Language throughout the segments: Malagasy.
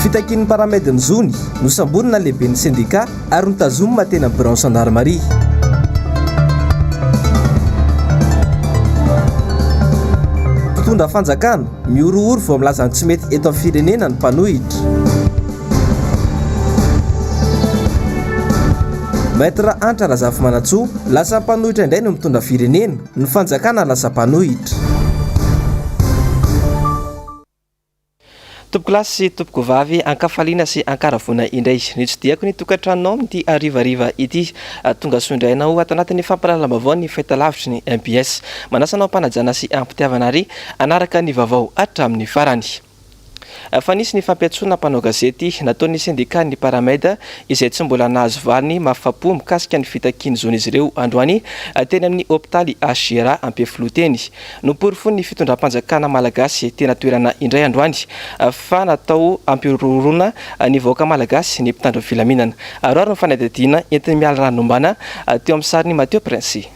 Fitakian'ny Paramed ny zony, nosamborina ny lehiben'ny sendika ary notazomina teny amin'ny biraon'ny zandarimaria. Mpitondra fanjakana, mihorohoro vao milaza ny tsy mety eto amin'ny firenena ny mpanohitra. Maître Hanitra Razafimanantsoa, lasa mpanohitra indray no mitondra firenena, ny fanjakana lasa mpanohitra. Tompokolahy sy tompokovavy, ankafaliana sy ankaravoana indray nitsidihako ny tokantranonao amin'ity harivariva ity. Tonga soa indray ianao ato anatin'ny fampahalalam-baovao ny fahitalavitry ny mbs. Manasa anao am-panajana sy am-pitiavana ary hanaraka ny vaovao hatramin'ny farany. Fa nisy ny fampiantsoana mpanao gazety nataon'ny sendikan'ny Paramed izay tsy mbola nahazo valiny mahafapo mikasika ny fitakiany zon'izy ireo androany teny amin'ny hopitaly HJRA Ampefiloha teny. Noporofoin'ny fitondram-panjakana malagasy tena toerana indray androany fa natao hampihorohoroana ny vahoaka malagasy ny mpitandro ny filaminana. Aroaro ny fanadihadiana entin'i Mialy Ranombana teo amin'ny sarin'i Mathieu Prince.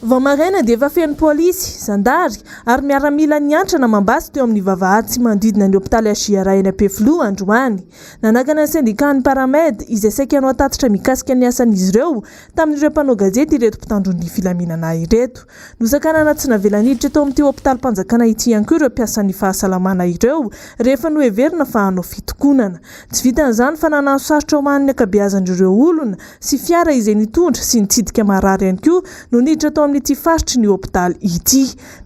Vao maraina dia efa feno polisy, zandary ary miaramila niantrana amam-basy teo amin'ny vavahady sy manodidina ny hopitaly HJRA eny Ampefiloha androany. Nanakana ny sendikan'ny Paramed izay saika hanao tatitra mikasika ny asan'izy ireo tamin'ireo mpanao gazety ireto mpitandro ny filaminana ireto. Nosakanana tsy navela niditra tao amin'ity hopitalim-panjakana ity ihany koa ireo mpiasan'ny fahasalamana ireo rehefa noheverina fa hanao fitokonana. Tsy vitan'izany fa nanano sarotra ho an'ny ankabeazan'ireo olona sy fiara izay nitondra sy nitsidika marary ihany koa no niditra tao amin'ity faritry ny hopitaly ity.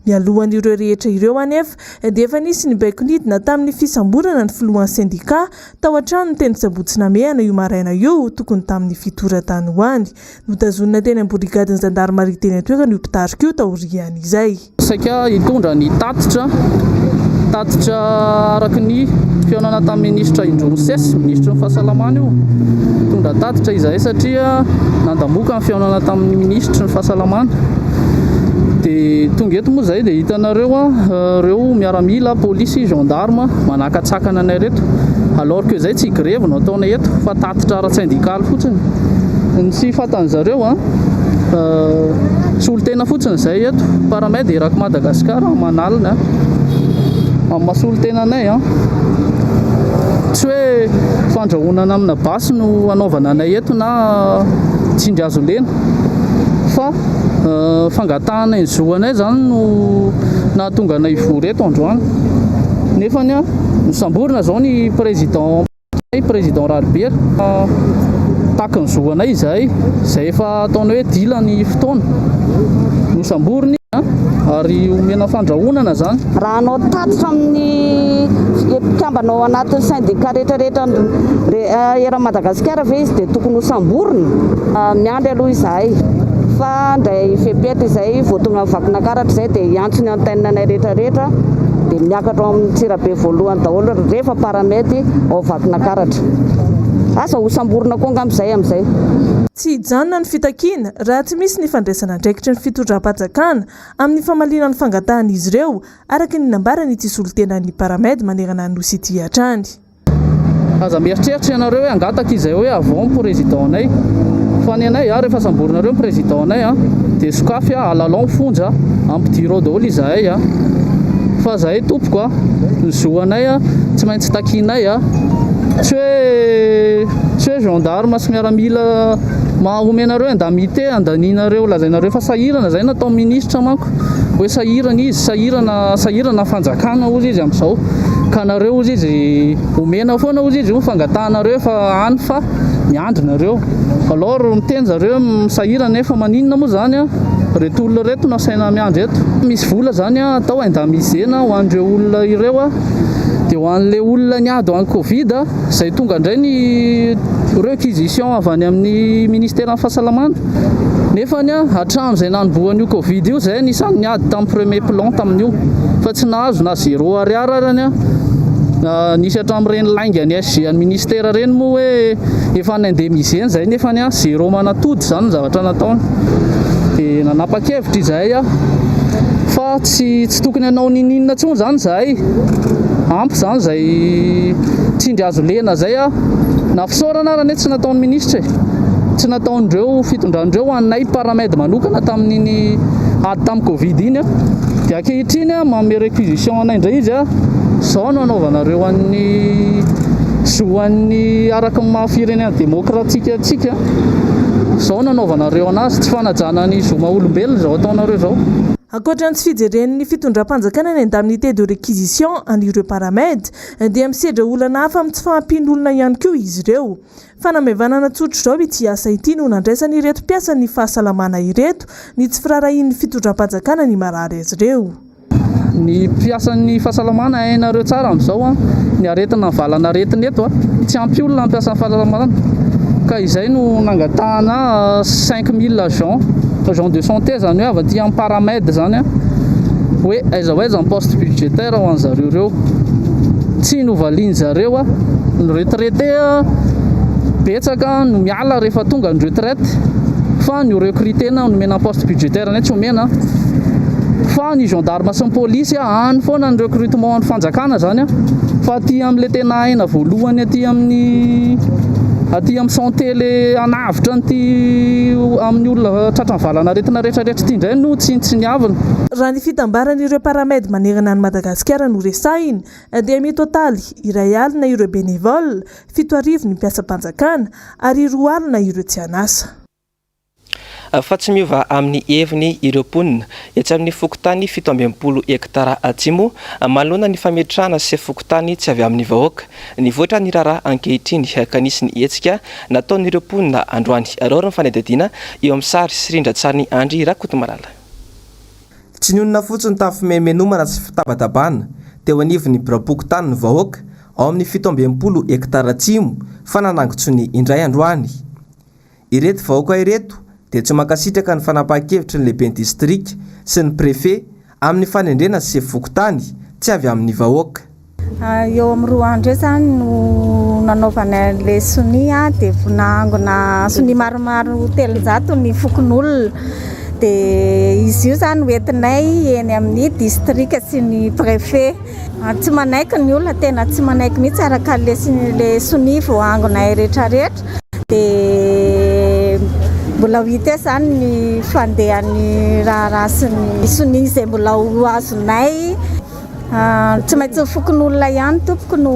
Mialohan'ireo rehetra ireo anefa dia efa nisy ny baiko nidina tamin'ny fisamborana ny filohan'ny sendika tao an-tranony teny Sabotsy Namehana io maraina io tokony tamin'ny fito ora tany ho any. Notazonina teny amin'ny borigadin'ny zandarimaria teny an-toerana io mpitarika io taorian'izay. Saika hitondra ny tatitra, tatitra araka ny fihaonana tamin'ny minisitra indroa misesy, minisitry ny fahasalamana io. Hitondra tatitra izahay satria nandamoka ny fihaonana tamin'ny minisitry ny fahasalamana. Dia tonga eto moa izahay dia hitanareo ireo miaramila, polisy, gendarme manakatsakana anay ireto. Alors que izay tsy grevy no ataonay eto fa tatitra ara-tsindikaly fotsiny. Ny tsy fantan'zareo an, solontena fotsiny izay eto, Paramed erak'i Madagascar aman'alina amin'ny maha solontena anay an, tsy hoe fandrahonana amina basy no anaovana anay eto na tsindry hazo lena fa fangatahana ny zo anay izany no nahatonga anay hivory eto androany, nefany an nosamborina izao ny président. Président Ralibera, taky ny zo anay izahay, izay efa ataonay hoe dila ny fotoana. Nosamborina izy ary omena fandrahonana izany. Raha hanao tatitra amin'ny mpikambana ao anatin'ny syndicat rehetrarehetra eran'i Madagasikara ve izy dia tokony hosamborina? Miandry aloha izahay fa handray fepetra izay vao tonga any Vakinankaratra izay dia hiantso ny antenne anay rehetrarehetra dia miakatra ao amin'ny Antsirabe voalohany daholo rehefa Paramedy ao Vakinankaratra. Asa hosamborina koa angamba izay amin'izay. Tsy hijanona ny fitakiana raha tsy misy ny fandraisana andraikitry ny fitondram-panjakana amin'ny famaliana ny fangatahan'izy ireo, araka ny nambaran'ity solontenan'ny Paramed manerana ny Nosy ity hatrany. Aza mieritreritra ianareo hoe hangataka izay hoe avant ny président nay fa ny anay rehefa samborinareo ny président nay dia sokafy alalao ny fonja ampidiro ao daholo izahay fa zahay tompoko a ny zo anay tsy maintsy takianay tsy hoe tsy hoe gendarme sy miaramila maha omenareo indemnité andanianareo lazainareo fa sahirana zay natao ministra manko hoe sahirana izy sahirana sahirana fanjakana hozy izy amin'izao ka nareo hozy izy omena foana hozy izy io fangatahanareo efa any fa miandry nareo alors miteny zareo sahirana nefa maninona moa zany a reto olona reto no asaina miandry eto misy vola zany a atao indemnisena ho an'ireo olona ireo a dia ho an'le olona niady ho an'ny covid a izay tonga indray ny requisition avy any amin'ny ministeran'ny fahasalamana nefany a hatramin'izay nanombohan'io covid io zay anisan'ny niady tamin'ny premier plan tamin'io fa tsy nahazo na zéro ariary arany a nisy hatramin'ireny lainga ny SG an'ny ministera ireny moa hoe efa ni-indemnisena zay nefany a zéro manatody zany ny zavatra nataony dia nanapa-kevitra izahay a fa tsy tsy tokony hanao nininona intsony zany zahay ampy zany zay tsindry hazo lena zay a na fisaorana ara anie tsy nataon'ny ministra e tsy nataon'ireo fitondran'ireo anay Paramed manokana tamin'iny ady tamin'ny covid iny a. Dia ankehitriny manome réquisition anay indray izy, izao no anaovanareo an'ny zo an'ny araka ny maha firenena demokratika antsika, izao no anaovanareo anazy, tsy fanajana ny zo maha olombelona izao ataonareo izao. Ankoatra ny tsy fijeren'ny fitondram-panjakana ny indemnité de réquisition an'ireo Paramed dia misedra olana hafa amin'ny tsy fahampian'olona ihany koa izy ireo. Fanamaivanana tsotr'izao ity asa ity no nandraisan'ireto mpiasan'ny fahasalamana ireto ny tsy firaharahian'ny fitondram-panjakana ny marary azy ireo. Ny mpiasan'ny fahasalamana hainareo tsara amin'izao ny aretina ny valan'aretina eto, tsy ampy olona ny mpiasan'ny fahasalamana ka izay no nangatahana 5000 agents, agents de santé izany hoe avy aty amin'ny Paramed izany hoe aiza ho aiza ny poste budgétaire ho an'zareo ireo. Tsy novalian'zareo ny retraité betsaka no miala rehefa tonga ny retraite fa ny recruter-na nomena poste budgétaire anay tsy omena fa ny gendarme sy ny polisy any foana ny recrutement ny fanjakana zany fa aty amin'le tena aina voalohany aty amin'ny aty amin'ny santé le hanavotra an'ity amin'ny olona tratra ny valan'aretina rehetrarehetra ity indray no tsinontsiniavina. Raha ny fitambaran'ireo Paramed manerana an'i Madagasikara no resahina dia mitotaly 1000 ireo bénévole, 7000 ny mpiasam-panjakana ary 2000 ireo tsy an'asa. Fa tsy miova amin'ny heviny ireo mponina etsy amin'ny fokontany 67 hektara atsimo manoloana ny fametrahana sefo fokontany tsy avy amin'ny vahoaka. Nivoatra ny raharaha ankehitriny ka nisy ny hetsika nataon'ireo mponina androany. Araho ny fanadihadiana eo amin'ny sary sy rindran-tsarin'i Andry Rakotomalala. Tsy nionona fotsiny tamin'ny fimenomenomana sy fitabatabana teo anivon'ny biraom-pokontany ny vahoaka ao amin'ny 67 hektara atsimo fa nanangon-tsonia indray androany. Ireto vahoaka ireto dia tsy mankasitraka ny fanapahan-kevitry ny lehiben'ny distrika sy ny préfet amin'ny fanendrena sefo fokontany tsy avy amin'ny vahoaka. Eo amin'ny 2 andro eo izany no nanaovana an'ilay sonia dia nahangona sonia maromaro 300 ny fokonolona. Dia izy io izany hoentinay eny amin'ny distrika sy ny préfet. Tsy manaiky ny olona, tena tsy manaiky mihitsy araka ilay sonia voaangonay rehetrarehetra. Dia mbola ho hita eo izany ny fandehan'ny raharaha sy ny sonia izay mbola ho azonay. Tsy maintsy ny fokonolona ihany tompoko no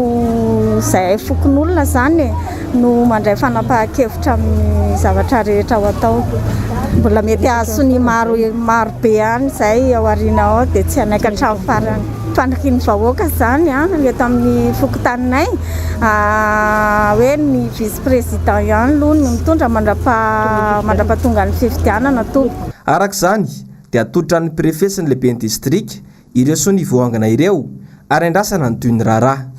izahay fokonolona izany e, no mandray fanapahan-kevitra amin'ny zavatra rehetra ho atao. Mbola mety hahazo sonia maro maro be any izay ao aoriana ao dia tsy hanaiky hatramin'ny farany. Fanirian'ny vahoaka izany eto amin'ny fokontaninay hoe ny vice président ihany aloha no mitondra mandra-pahatongan'ny fifidianana tompoko. Araka izany dia atolotra an'ny préfet sy ny lehiben'ny distrika ireo sonia voaangona ireo ary andrasana ny tohin'ny raharaha.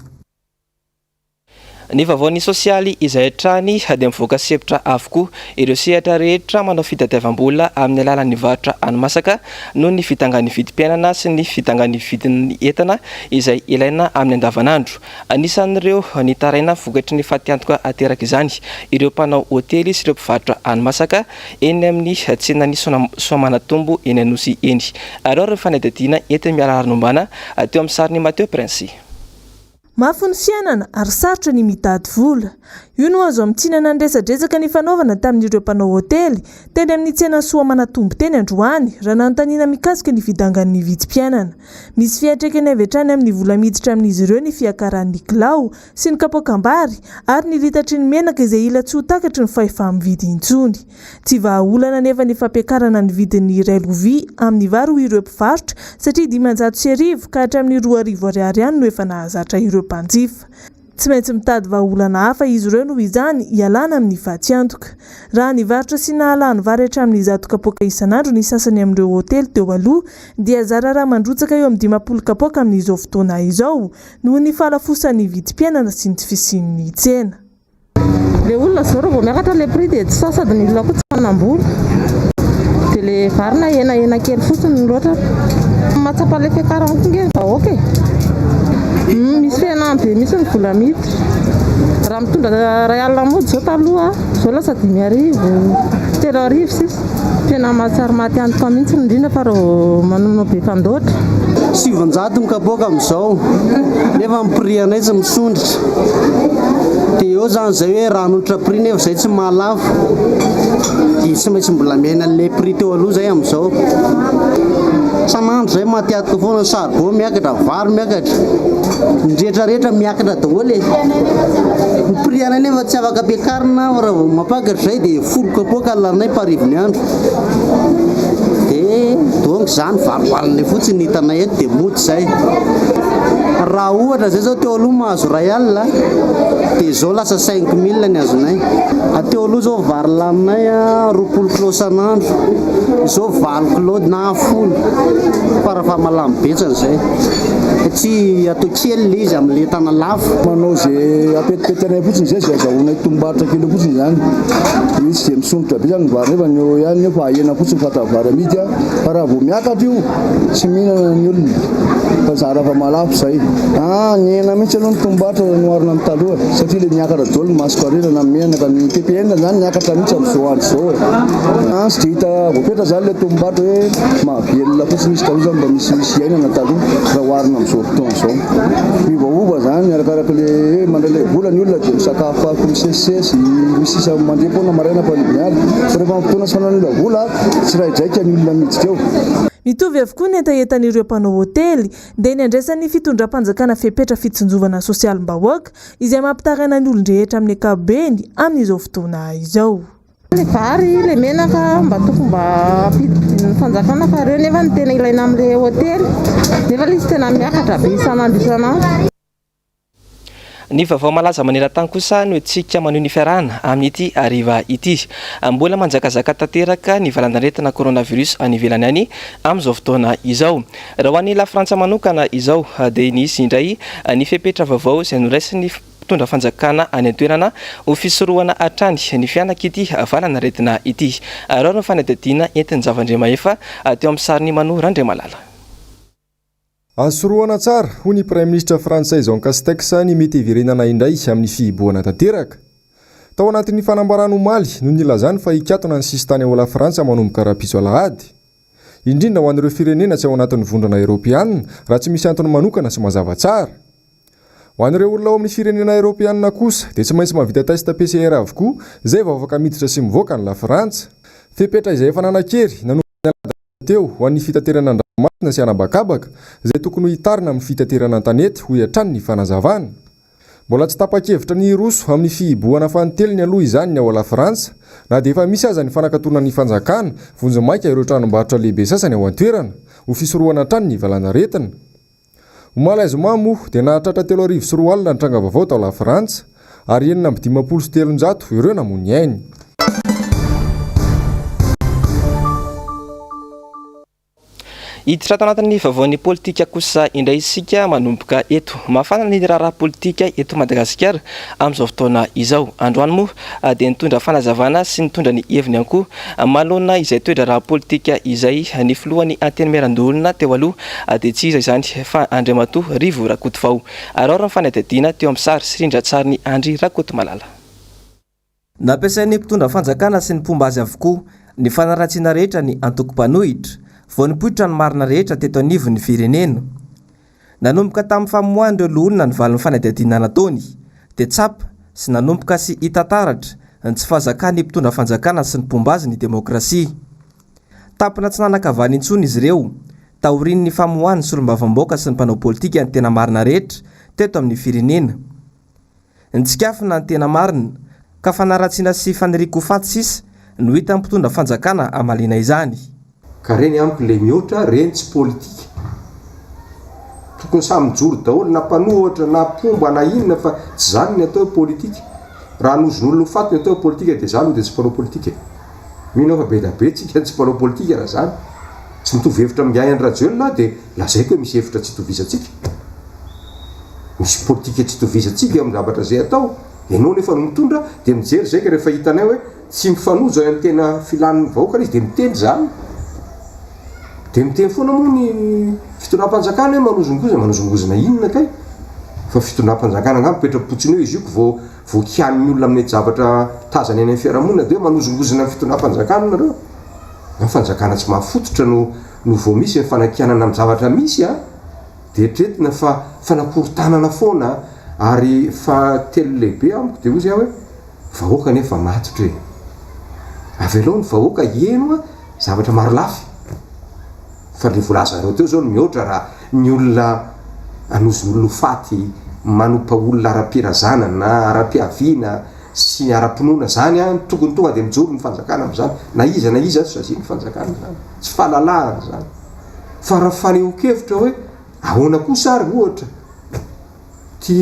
Ny vaovaon'ny sosialy izay hatrany dia mivoaka sempotra avokoa ireo sehatra rehetra manao fitadiavam-bola amin'ny alalan'ny varotra hani-masaka noho ny fidangan'ny vidim-piainana sy ny fidangan'ny vidin'ny entana izay ilaina amin'ny andavanandro. Anisan'ireo nitaraina vokatry ny fatiantoka ateraka izany ireo mpanao hotely sy ireo mpivarotra hani-masaka eny amin'ny tsenan'i Soamanatombo eny Anosy eny. Araho ny fanadihadiana entin'i Miala Harinombana teo amin'ny sarin'i Mathieu Prince. Mafy ny fiainana ary sarotra ny mitady vola. Io no azo amintinana ny resadresaka nifanaovana tamin'ireo mpanao hotely teny amin'ny tsenan'i Soamanatombo teny androany raha nanontaniana mikasika ny fidangan'ny vidim-piainana. Misy fiantraikany avy hatrany amin'ny vola miditra amin'izy ireo ny fiakaran'ny kilao sy ny kapoakam-bary ary ny litatry ny menaka izay ila tsy ho takatry ny fahefa-mividy intsony. Tsy vahaolana anefa ny fampiakarana ny vidin'ny iray lovia amin'ny vary hoy ireo mpivarotra satria 1500 ka hatramin'ny 2000 ariary ihany no efa nahazatra ireo mpanjifa. Tsy maintsy mitady vahaolana hafa izy ireo noho izany hialana amin'ny fatiantoka. Raha nivarotra sy nahalany vary hatramin'ny 100 kapoaka isan'andro ny sasany amin'ireo hotely teo aloha dia zara raha mandrotsaka eo amin'ny 50 kapoaka amin'izao fotoana izao noho ny fahalafosan'ny vidim-piainana sy ny tsy fisian'ny tsena. Le olona zao raha vao miakatra le prix dia tsy sahy sady ny olona koa tsy manam-bola. Dia le vary na henahena kely fotsiny no loatra. Mahatsapa le fiakarana koa nge ny vahoaka e. Misy fihenana be mihitsy ny vola miditra. Raha mitondra 1000 mody zao taloha, zao lasa 5000, 3000 sisa. Tena mahatsiaro maty antoka mihitsy indrindra fa raha vao manono be fandoatra. 900 ny kapoaka amin'izao nefa ny prix anay tsy misondrotra. Dia eo izany izay hoe raha hanolotra prix nefa izay tsy mahalafo dia tsy maintsy mbola miaina an'ilay prix teo aloha izay amin'izao. Isan'andro zay matiantoka foana, charbon miakatra, vary miakatra, ny rehetra rehetra miakatra daholo e. Ny prix anay nefa tsy afaka ampiakarina fa raha vao mampakatra zay dia folo kapoaka ny laninay par ivony andro. Dia donc zany valo alina fotsiny ny hitanay eto dia mody zay. Raha ohatra zay zao teo aloha mahazo iray alina dia izao lasa 5000 ny azonay. Teo aloha zao vary laninay 20 kilao isan'andro, izao valo kilao na folo farafahamalamy betsany zay. Tsy atao kely le izy amin'le entana lafo. Manao ze apetipety anay fotsiny zay, ze azahoanay tombom-barotra kely eo fotsiny zany. Io tsy dia misondrotra be zany ny vary nefa ny eo ihany eo fa ahena fotsiny fatra vary amidy fa raha vao miakatra io tsy mihinana ny olona fa zara fa mahalafo zay. Ah nihena mihitsy aloha ny tombom-barotra raha noharina amin'ny taloha satria le niakatra daholo ny masomparina na ny menaka, ny ppn zany niakatra mihitsy amin'izao andro izao e. Ah tsy dia hita voafetra zany le tombom-barotra hoe mahavelona fotsiny izy taloha zany mba misimisy iainana taloha raha oharina amin'izao fotoana izao. Miovaova zany arakaraka le hoe mandray le vola ny olona dia misakafo misesisesy, misy sisa mandeha foana maraina fa ny alina fa rehefa amin'ny fotoana tsy fananan'ny olona vola tsiraidraika ny olona miditra eo. Mitovy avokoa ny hetahetan'ireo mpanao hotely, dia ny handraisan'ny fitondram-panjakana fepetra fitsinjovana sosialim-bahoaka izay mampitaraina ny olon-drehetra amin'ny ankapobeny amin'izao fotoana izao. Le vary, le menaka mba tokony mba ampidimpidinin'ny fanjakana fa reo nefa no tena ilaina amle hotely nefa le izy tena miakatra be isan'andro isan'andro. Ny vaovao malaza maneran-tany kosa no entintsika manohy ny fiarahana amin'ity hariva ity. Mbola manjakazaka tanteraka ny valan'aretina coronavirus any ivelany any amin'izao fotoana izao. Raha ho an'i Lafrantsa manokana izao dia nisy indray ny fepetra vaovao izay noraisin'ny mpitondra fanjakana any an-toerana ho fisorohana hatrany ny fihanak'ity valan'aretina ity. Araho ny fanadihadiana entin'i Javandriamahefa teo amin'ny sarin'i Mano Randriamalala. Azo sorohana tsara, hoy ny Praiminisitra frantsay Jean Castex, ny mety hiverenana indray amin'ny fihibohana tanteraka. Tao anatin'ny fanambarany omaly no nilazany fa hikatona ny sisintany ao Lafrantsa manomboka rahampitso alahady. Indrindra ho an'ireo firenena tsy ao anatin'ny vondrona eoropeanina raha tsy misy antony manokana sy mazava tsara. Ho an'ireo olona ao amin'ny firenena eoropeanina kosa dia tsy maintsy mahavita test PCR avokoa izay vao afaka miditra sy mivoaka an'i Lafrantsa. Fepetra izay efa nanan-kery nanomboka ny alahady teo ho an'ny fitaterana an-dranomasina sy an'habakabaka izay tokony ho hitarina amin'ny fitaterana an-tanety, hoy hatrany ny fanazavana. Mbola tsy tapa-kevitra ny hiroso amin'ny fihibohana fanintelony aloha izany ny ao Lafrantsa, na dia efa misy aza ny fanakatonan'ny fanjakana vonjimaika ireo tranombarotra lehibe sasany ao an-toerana, ho fisorohana hatrany ny valanaretina. Omaly zoma moa dia nahatratra 2003 ny tranga vaovao tao Lafrantsa ary 356 ireo namoy ny ainy. Hiditra ato anatin'ny vaovaon'ny politika kosa indray isika manomboka eto. Mafana ny raharaha politika eto Madagasikara amin'izao fotoana izao. Androany moa dia nitondra fanazavana sy nitondra ny heviny ihany koa manoloana izay toe-draharaha politika izay ny filohan'ny Antenimierandoholona teo aloha dia tsy iza izany fa Andriamatoa Rivo Rakotovao. Araho ny fanadihadiana teo amin'ny sary sy rindran-tsarin'i Andry Rakotomalala. Nampiasain'ny mpitondra fanjakana sy ny mpomba azy avokoa ny fanaratsiana rehetra ny antoko mpanohitra, vao nipoitra ny marina rehetra teto anivon'ny firenena. Nanomboka tamin'ny famoahan'ireo loholona ny valin'ny fanadihadiana nataony, dia tsapa sy nanomboka sy hita taratra ny tsy fahazakan'ny mpitondra fanjakana sy ny mpomba azy ny demokrasia. Tampina tsy nanan-kavana intsony izy ireo, taorian'ny famoahan'ny solombavambahoaka sy ny mpanao politika ny tena marina rehetra teto amin'ny firenena. Nitsikafona ny tena marina, ka fanaratsiana sy faniriako ho faty sisa no hitan'ny mpitondra fanjakana hamaliana izany. Ka reny amiko le mihoatra reny tsy politika. Tokony samy mijoro daholo na mpanohatra na mpomba na inona fa tsy zany ny atao hoe politika. Raha hanozon'olona ho faty ny atao hoe politika dia za aloha dia tsy mpanao politika e. Mino aho fa be da be tsika tsy mpanao politika raha zany. Tsy mitovy hevitra amin'ingahy Andry Rajoelina aho dia lazaiko hoe misy hevitra tsy itovizantsika. Misy politika tsy itovizantsika eo amin'ny zavatra izay atao. Ianao nefa no mitondra dia mijery izay ka rehefa hitanay hoe tsy mifanojo any amin'ny tena filan'ny vahoaka ilay izy dia miteny izany. Dia miteny foana moa ny fitondram-panjakana hoe manozongozona, manozongozona inona kay? Fa fitondram-panjakana angamba mipetra-potsiny eo izy io ko vao vao kianin'ny olona amin'ny zavatra tazany any amin'ny fiarahamonina dia hoe manozongozona ny fitondram-panjakana nareo. Na fanjakana tsy mahafototra no no vao misy ny fanakianana amin'ny zavatra misy a! Dia eritreretina fa fanakorontanana foana ary fahatelo lehibe amiko dia hozy aho hoe vahoaka anefa matotra e! Avelao ny vahoaka hiheno zavatra marolafy. Fa le voalazanareo teo zao no mihoatra raha ny olona anozon'olona ho faty manompa olona ara-pirazanana na ara-piaviana sy ara-pinoana zany an, tokony tonga de mijoro ny fanjakana amzany, na iza na iza tsy sazian'ny fanjakana zany, tsy fahalalahana zany. Fa raha fanehoan-kevitra hoe ahoana kosa ary ohatra ty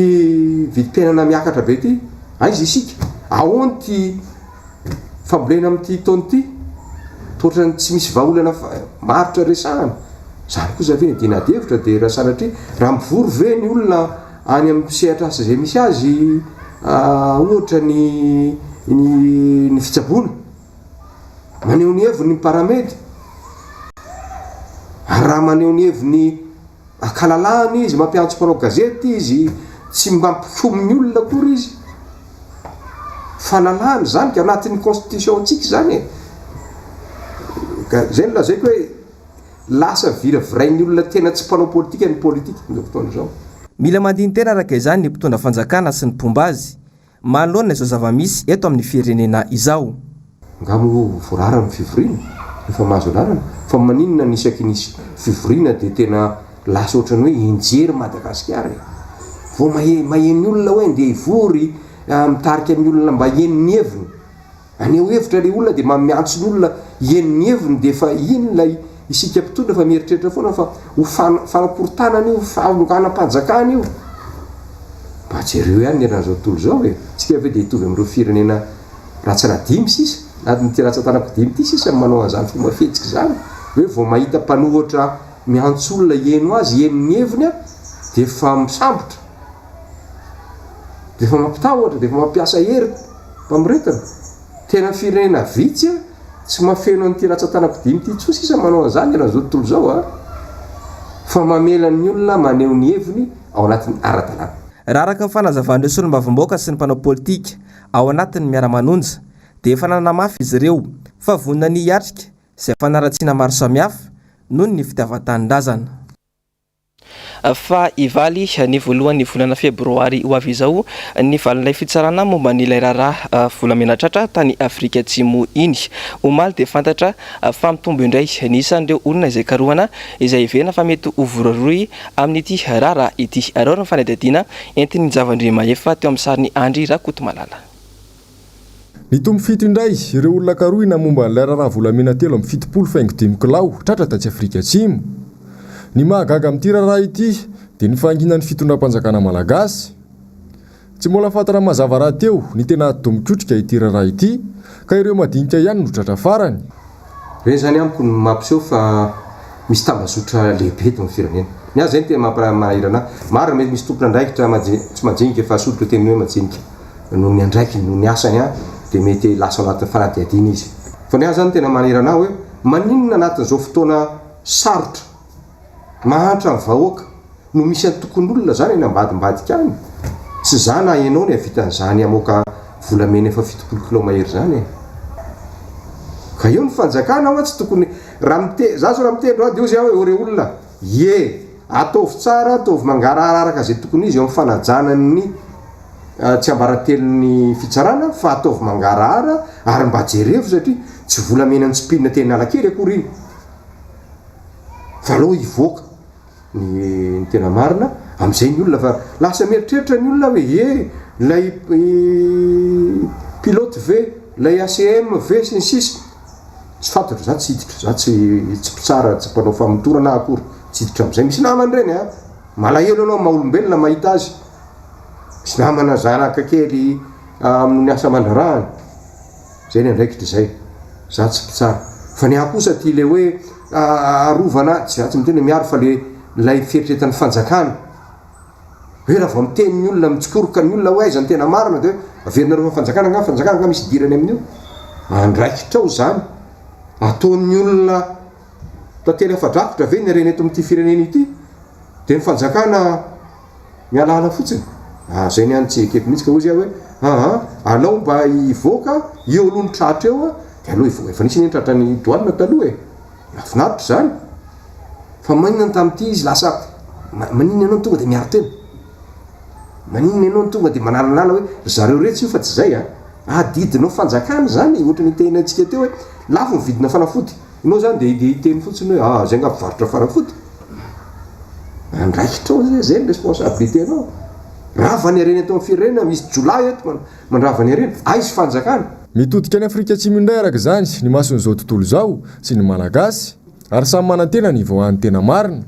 vidim-piainana miakatra be ty, aiza isika? Ahoana ty fambolena amin'ity taona ity? Toa ohatran'ny tsy misy vahaolana maharitra resahana. Zany kosa ve ny adina ady hevitra dia raha sanatria raha mivory ve ny olona any amin'ny sehatr'asa izay misy azy ohatra ny ny ny fitsaboana maneho ny heviny ny paramed ary raha maneho ny heviny Ankalalahana izy, mampiantso mpanao gazety izy, tsy mampikomy ny olona akory izy. Fahalalahana izany ka anatin'ny constitution-ntsika izany e. Ka izay no lazaiko hoe lasa viravirain'ny olona tena tsy mpanao politika ny politika amin'izao fotoana izao. Mila mandini-tena araka izany ny mpitondra fanjakana sy ny mpomba azy Manoloana izao zava-misy eto amin'ny firenena izao. Nga moa voarara ny fivoriana? Efa mahazo alalana? Fa maninona ny isaky ny fivoriana dia tena lasa ohatran'ny hoe enjery Madagasikara e? Vao mahe maheno olona hoe andeha hivory, mitarika ny olona mba heno ny heviny. Haneho hevitra ilay olona dia miantso ny olona hihaino ny heviny dia efa iny ilay isika mpitondra fa mieritreritra foana fa ho fanakorontanana io, fanonganam-panjakana io. Mba jereo ihany ny eran'izao tontolo izao e! Tsika ve dia hitovy amin'ireo firenena rantsana dimy sisa, anatin'ity rantsan-tanako dimy ity sisa no manao an'izany fomba fihetsika izany, hoe vao mahita mpanohitra miantso olona hihaino azy, hihaino ny heviny dia efa misambotra. Dia efa mampitahotra, dia efa mampiasa hery mpamoretana. Tena firenena vitsy a, tsy mahafeno an'ity ratsan-tanako dimy ity intsony sisa manao an'izany eran'izao tontolo izao a. Fa mamela ny olona maneho ny heviny ao anatin'ny ara-dalàna. Raha araka ny fanazavan'ireo solombavambahoaka sy ny mpanao politika ao anatin'ny Miara-manonja dia efa nanamafy izy ireo fa vonona ny hiatrika izay fanaratsiana maro samihafa noho ny fitiavan-tanindrazana. Fa hivaly ny voalohan'ny volana febroary ho avy izao ny valin'ilay fitsarana momba an'ilay raharaha volamena tratra tany Afrika Atsimo iny. Omaly dia fantatra fa mitombo indray ny isan'ireo olona izay karohana izay heverina fa mety ho voarohirohy amin'ity raharaha ity. Araho ny fanadihadiana entin'i Njavandrimahefa teo amin'ny sarin'i Andry Rakotomalala. Nitombo fito indray ireo olona karohina momba an'ilay raharaha volamena 73 faingo dimy kilao tratra tatsy Afrika Atsimo. Ny mahagaga amin'ity raharaha ity dia ny fahanginan'ny fitondram-panjakana malagasy. Tsy mbola fantatra mazava rahateo ny tena atidoha mikotrika ity raharaha ity ka ireo madinika ihany no tratra farany. Ireny izany amiko no mampiseho fa misy tambazotra lehibe eto amin'ny firenena. Ny ahy izay no tena mampanahirana ahy. Marina mety misy tompon'andraikitra tsy majinika fa asoriko io teny hoe majinika. Noho ny andraikiny, noho ny asany an, dia mety lasa ao anatin'ny fanadihadiana izy. Fa ny ahy izany tena manahirana ahy hoe maninona anatin'izao fotoana sarotra, mahantra ny vahoaka, no misy antokon'olona izany any ambadimbadika any? Tsy za na ianao ny hahavita an'izany hamoaka volamena efa 70 kilao mahery izany e! Ka eo ny fanjakana hoa tsy tokony, raha mite, za zao raha miteny raha dia hozy aho hoe ô re olona, ie! Ataovy tsara, ataovy mangarahara araka izay tokony izy eo amin'ny fanajana ny tsiambaratelon'ny fitsarana fa ataovy mangarahara ary mba jerevo satria tsy volamena nitsipihina teny Analakely akory iny fa aleo hivoaka ny ny tena marina amin'izay ny olona fa lasa mieritreritra ny olona hoe e ilay pilote ve ilay ACM ve sy ny sisa tsy fantatro za tsy hiditra za tsy tsy mpitsara tsy mpanao famotorana akory tsy hiditra amin'izay misy namana ireny a malahelo anao maha olombelona mahita azy Misy namana zanaka kely amin'ny asa aman-drarahany, zay ny andraikitra izay, za tsy mpitsara. Fa ny ahy kosa ty le hoe arovana, tsy za tsy miteny hoe miaro fa le lay fieritreretan'ny fanjakana, hoe raha vao miteny ny olona, mitsikoroka ny olona hoe aiza ny tena marina de hoe averinareo fa fanjakana nga, fanjakana nga misy idirany amin'io? Andraikitrao zany, ataon'ny olona tantely afa-drakotra ve ny harena eto amin'ity firenena ity? De ny fanjakana Mialaala fotsiny? Ah zay ny any tsy ekeko mihitsy ka hozy aho hoe aa alao mba hivoaka eo aloha ny tratra eo de aleo hivoaka, efa nisy anie ny tratran'ny douane taloha e, nahafinaritra izany, fa maninona tamin'ity izy lasa maninona ianao no tonga de miaro tena, maninona ianao no tonga de manalanala hoe ry zareo retsy io fa tsy zay a, adidinao fanjakana izany, ohatran'ny nitenenantsika teo hoe lafo ny vidina fanafody. Ianao zany dia dia hiteny fotsiny hoe ah zay nga mpivarotra fanafody? Andraikitrao zay, zay ny responsabilité-nao. Rava ny harena eto amin'ny firenena, misy jiolahy eto mandrava ny harena, aiza fanjakana? Mitodika any Afrika Atsimo indray araka izany ny mason'izao tontolo izao sy ny Malagasy ary samy manantena ny hivoahan'ny tena marina.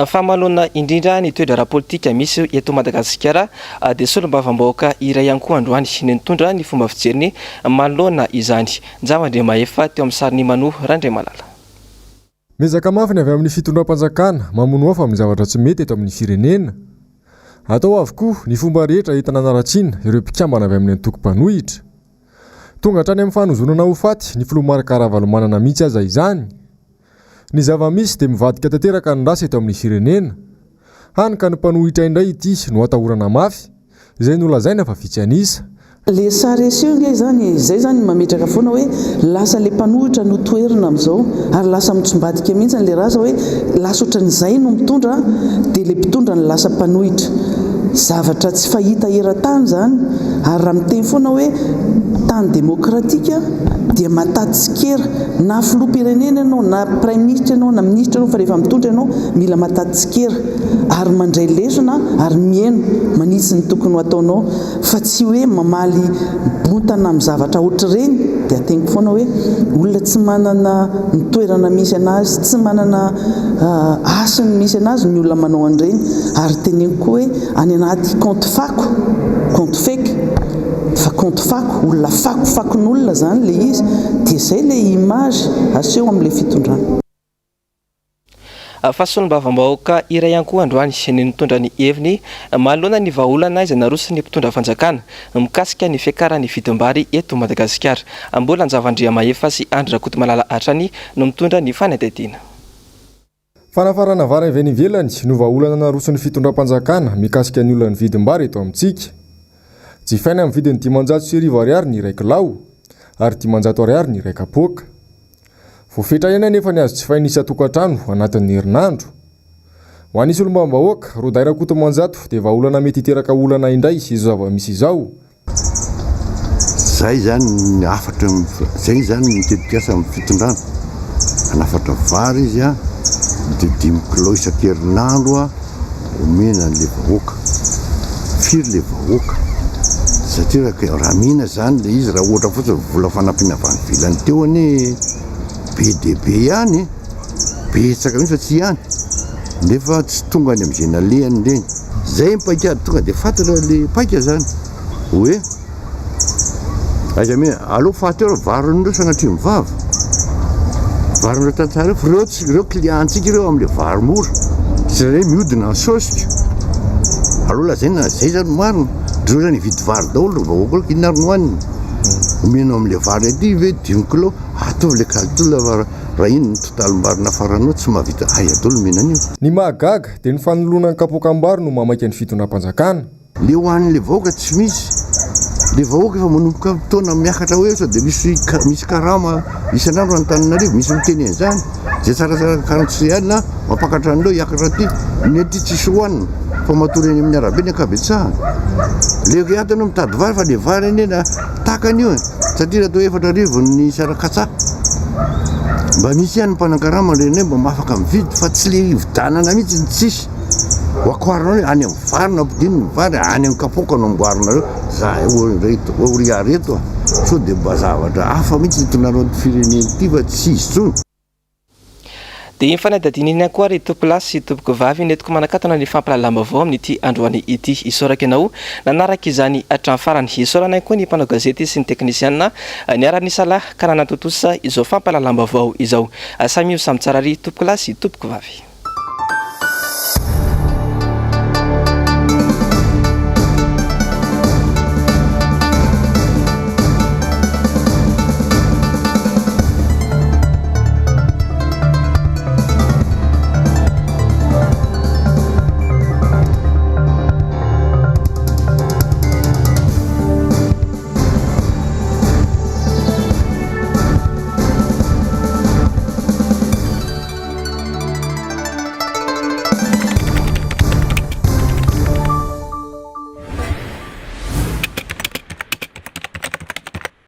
Fa manoloana indrindra ny toe-draharaha politika misy eto Madagasikara dia solombavambahoaka iray ihany koa androany no nitondra ny fomba fijeriny manoloana izany. Njava Andriamahefa teo amin'ny sarin'i Mano Randriamalala. Miezaka mafy ny avy amin'ny fitondram-panjakana mamono afo amin'ny zavatra tsy mety eto amin'ny firenena. Atao avokoa ny fomba rehetra entina hanaratsiana ireo mpikambana avy amin'ny antoko mpanohitra. Tonga hatrany amin'ny fanozonana ho faty ny filoha Marc Ravalomanana mihitsy aza izany. Ny zava-misy dia mivadika tanteraka ny rasa eto amin'ny firenena. Hany ka ny mpanohitra indray ity no atahorana mafy, izay nolazaina fa vitsy an'isa. Le sary aseho nge izany e, izay zany mametraka foana hoe lasa le mpanohitra no toherina amin'izao ary lasa mitsombadika mihitsy le rasa hoe lasa ohatran'izay no mitondra dia le mpitondra no lasa mpanohitra. Zavatra tsy fahita eran-tany izany ary raha miteny foana hoe tany demokratika dia mataty tsikera na filoham-pirenena ianao na praiminisitra ianao na minisitra ianao fa rehefa mitondra ianao mila mataty tsikera ary mandray lesona ary miheno manitsy ny tokony ho ataonao fa tsy hoe mamaly bontana amin'ny zavatra ohatr'ireny dia teniko foana hoe olona tsy manana ny toerana misy anazy tsy manana hasiny misy anazy ny olona manao an'ireny ary teneniko koa hoe any anaty compte fako compte fake fa compte fako olona fako fakon'olona zany le izy dia zay le image aseho amin'ilay fitondrana. Fa solombavambahoaka iray ihany koa androany no nitondra ny heviny manoloana ny vahaolana izay naroson'ny mpitondra fanjakana mikasika ny fiakaran'ny vidim-bary eto Madagasikara. Mbola Njava Andriamahefa sy Andry Rakotomalala hatrany no mitondra ny fanadihadiana. Fanafarana vary avy any ivelany no vahaolana naroson'ny fitondram-panjakana mikasika ny olan'ny vidim-bary eto amintsika. Jifaina amin'ny vidiny 1500 ariary ny iray kilao ary 500 ariary ny iray kapoaka. Voafetra ihany anefa ny azo jifaina isan-tokantrano anatin'ny herinandro. Ho an'ny solombavambahoaka, Rodahy Rakotomanjato, dia vahaolana mety hiteraka olana indray izao zava-misy izao. Zay zany ny hafatra, zay zany ny tetikasa amin'ny fitondrana, hanafatra vary izy an, de dimy kilao isan-kerinandro an, omena an'le vahoaka. Firy le vahoaka? Satria raha raha mihina zany le izy raha ohatra fotsiny vola fanampiana avy any ivelany teo anie be dia be ihany e, betsaka mihitsy fa tsy ihany, nefa tsy tonga any amin'izay nalehany ireny. Zay ny paikady tonga dia fantatra le paika zany hoe aiza mihina aleo faty eo varon'ireo sanatria ny vava, varon'ireo tantsaha ireo fa ireo tsy ireo client-ntsika ireo amin'le vary mora, izany hoe mihodina ny saosiko, aleo lazaina zay zany marina, reo zany hividy vary daholo ry vahoaka reo, inona ary no hohaniny, omenao amin'le vary aty ve dimy kilao, ataovy le calcul fa raha iny ny totalim-bary nafaranao tsy mahavita aiza daholo omena an'io. Ny mahagaga dia ny fanoloana ny kapoakam-bary no mahamaika ny fitondram-panjakana. Le ho an'le vahoaka tsy misy, le vahoaka efa manomboka taona miakatra hoe sao de misy misy karama isan'andro Antananarivo, misy miteny an'izany, zay tsaratsara quarante CL mampakatra an'ireo hiakatra aty, ny aty tsisy hohanina fa matory eny amin'ny arabe ny ankabetsahany, le ato ianao mitady vary fa le vary anie na takany io e, satria raha atao 4000 ny isara-katsaha mba misy ihany ny mpanankarama renay mba afaka mividy fa tsy le hividianana mihitsy ny tsisy. Ho akoarinao ny any amin'ny vary no ampidino ny vary, any amin'ny kapoaka no amboarinareo, za reto ry areto a, sao dia mba zavatra hafa mihitsy ny itondrana ity firenena ity fa tsy izy intsony. Dia iny fanadihadiana iny ihany koa ry tompokolahy sy tompokovavy nentiko manakatona ny fampahalalam-baovao amin'ity androany ity. Isaorako ianao nanaraka izany hatramin'ny farany. Isaorana ihany koa ny mpanao gazety sy ny teknisiana niara-nisalahy ka nanatontosa izao fampahalalam-baovao izao. Samia ho samy tsara ry tompokolahy sy tompokovavy.